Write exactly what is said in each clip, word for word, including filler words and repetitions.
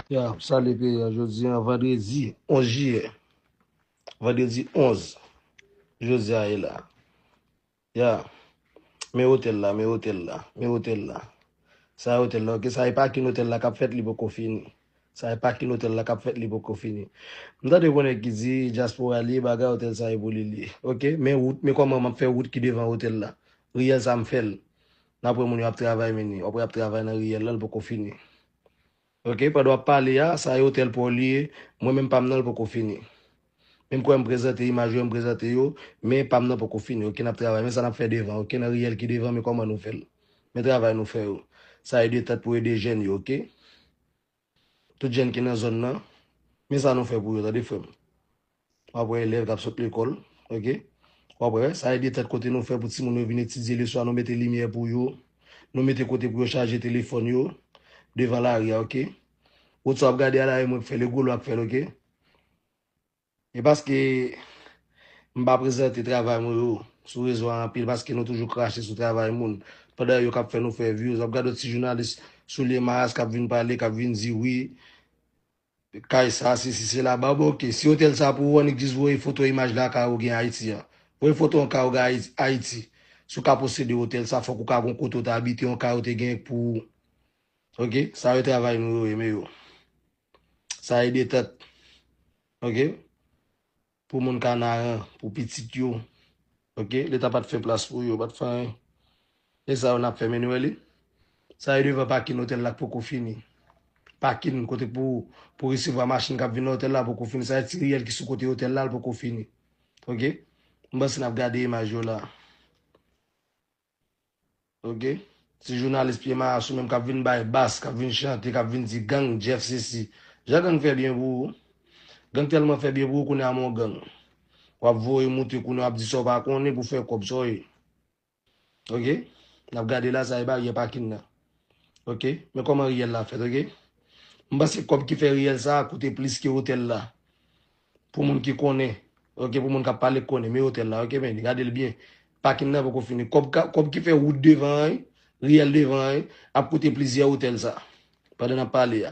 Ya, salye peyi a jodi a, vandredi onz jiyè. Vandredi onz. Jodi a ye la. Ya. Men otèl la, men otèl la, men otèl la. Sa e otèl la, oke? Sa e pakin otèl la k ap fèt, li poko fini. Sa e pakin otèl la k ap fèt, li poko fini. M tande yon nèg ki di, dyaspora li ye, bagay otèl sa e pou li li ye. Oke? Men wout, men kòman m ap fè wout ki devan otèl la. Riyèl sa m fè l. N ap wè moun yo ap travay, men w ap wè y ap travay nan riyèl la, l poko fini. Oke, pandan w ap pale a, sa e otèl pa w li ye, mwen menm pa m nan, l poko fini. Menm kwè m prezante imaj yo, m prezante yo, men pa m nan poko fini, oke, n ap travay, men sa n ap fè devan, oke, nan riyèl ki devan, men kòman nou fè l. Men travay nou fè yo. Sa e detant pou ede jèn yo, oke? Tout jèn ki nan zòn nan, men sa nou fè pou yo, tande frè m. W ap wè elèv k ap sot lekòl, oke? W ap wè, sa e detant kote nou fè pou timoun yo vin etidye leswa, nou mete limyè pou yo, nou mete kote pou yo chaje telefòn yo, devan lari a, oke? Wout sa w ap gade a la, e mwen k fè l, e Golo a k fè l, oke? E paske m pa prezante travay mwen yo sou rezo a anpil, paske nou toujou krache sou travay moun. Pandan yo k ap fè nou fè views, w ap gade yon ti jounalis soulye maras k ap vin pale, k ap vin di, wi, kay sa, sesi, sela, ba, bon, oke. Si otèl sa pou ou, annik jis voye foto imaj lakay ou gen Ayiti an. Voye foto yon kay ou gen Ayiti, Ayiti. Si w ka posede otèl sa, fòk ou ka gon kote w te abite, yon kay ou te gen pou ou. Oke? Sa yo travay nou yo ye, men yo. Sa e detant. Oke? Pou moun Kanaran, pou pitit yo. Oke? Leta pa t fè plas pou yo, pa t fè anyen. E sa yo n ap fè, men nou wè li. Sa e devan pakin otèl la k poko fini. Pakin kote pou, pou resevwa machin k ap vin nan otèl la poko fini. Sa e ti riyèl ki sou kote otèl la, l poko fini. Oke? M panse n ap gade imaj yo la. Oke? Ti jounalis pye maras ou menm k ap vin bay bas, k ap vin chante, k ap vin di gang, Jeff sesi. Jan gang fè byen pou ou. Gang tèlman fè byen pou ou, kounye a men w gang. W ap voye moute, kounye a w ap di sa w pa konnen pou fè kòb, sa w ye. Oke? N ap gade la, sa e baryè pakin nan. Oke? Men kòman riyèl la fèt, oke? M panse kòb ki fè riyèl sa a koute plis ke otèl la. Pou moun ki konnen, oke, pou moun k ap pale k konnen, men otèl la, oke, men gade l byen. Pakin nan poko fini. Kòb ka, kòb ki fè wout devan an, riyèl devan an, ap koute plizyè otèl sa. Pandan n ap pale a.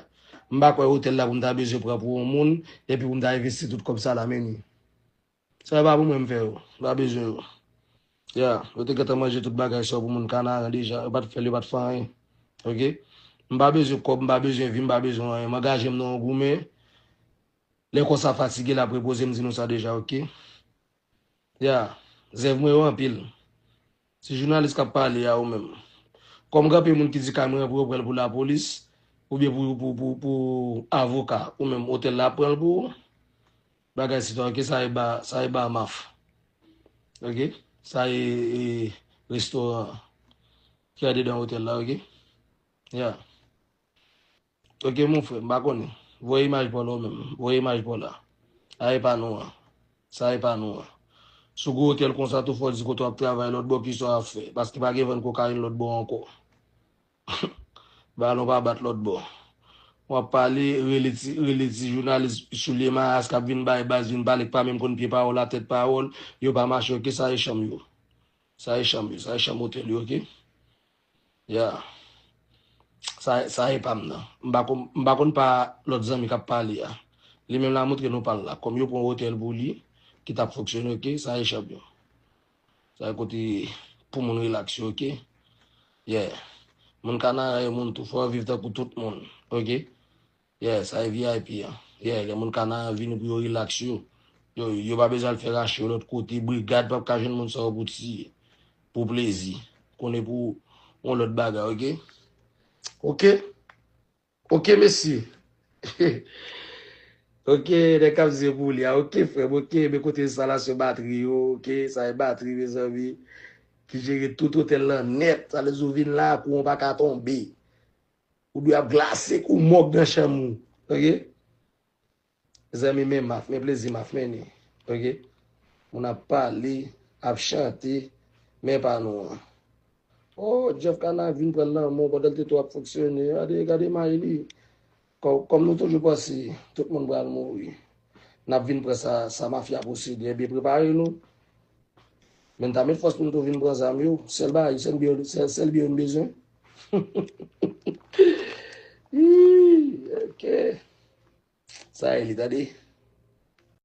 M pa kwè otèl la pou m ta bezwen pran pou yon moun, epi pou m ta envesti tout kòb sa la, men ni. Sa yo pa pou mwen m fè yo. M pa bezwen yo. Ya, yo te gentan manje tout bagay sa yo pou moun Kanaran deja. Yo pa t fè l, yo pa t fè anyen. Oke? M pa bezwen kòb, m pa bezwen vi, m pa bezwen anyen. M angaje m nan yon goumen. Lè kò sa fatige, l ap repoze, m di nou sa deja, oke? Ya, zèv mwen yo anpil. Ti jounalis k ap pale a ou menm. Kòm gen anpil moun ki di kay mwen an pou yo pran l pou lapolis, oubyen pou, pou, pou, pou avoka, ou menm otèl la ap pran l pou ou. Bagay sitwayen, oke, sa e ba, sa e ba maf. Oke? Sa e, e restoran ki andedan otèl la, oke? Ya. Oke, mon frè, m pa konnen. Voye imaj pa w la ou menm. Voye imaj pa w la. A e pa nou an. Sa e pa nou an. Si w gen otèl konsa tou, fò w di kote w ap travay lòt bò, kisa w ap fè. Paske pa gen vann kokayin lòt bò ankò. Balon pa bat lòt bò. W ap pale, rele ti, rele ti jounalis soulye maras k ap vin bay baz, vin pale k pa menm konn pye pawòl a tèt pawòl, yo pa mache, oke, sa e chanm yo. Sa e chanm yo, sa e chanm otèl yo, oke? Ya. Sa, sa e pa m nan. M pa konn, m pa konn pa lòt zanmi k ap pale a. Li menm la montre nou pa l la. Kòm yo pran otèl pou li, ki t ap fonksyone, oke? Sa e chanm yo. Sa e kote pou moun rilaks yo, oke? Yeah. Moun Kanaran yo moun tou, fò yo viv tankou tout moun, oke? Yeah, sa e V I P an. Yeah, lè moun Kanaran vini pou yo rilaks yo. Yo, yo pa bezwen al fè rache yo lòt kote. Brigad p ap ka jwenn moun sa yo pou tiye. Pou plezi. Konnen pou yon lòt bagay, oke? Oke? Oke, mesye. Oke, nèg k ap di pou li a. Oke, frè m, oke. Men kote enstalasyon batri yo, oke? Sa e batri, mezanmi. Ki jere tout otèl lan nèt. Sa vle di ou vin la, kouran pa ka tonbe. Ou dwe ap glase kou mòg nan chanm ou. Oke? Zanmi, men maf, men plezi maf, men ni. Oke? Moun ap pale, ap chante, men pa nou an. Oh, Jeff Kana vin pran lanmò pandan l te tou ap fonksyone. Gade, gade may li. Kò-, kòm nou toujou panse, tout moun pral mouri. N ap vin pran sa, sa mafya posede. Ebyen, prepare nou. Men n ta met fòs pou n tou vin pran zam yo. Sèl bagay, sèl byen, sèl, sèl byen yo n bezwen. Ih, oke. Sa e li, tande.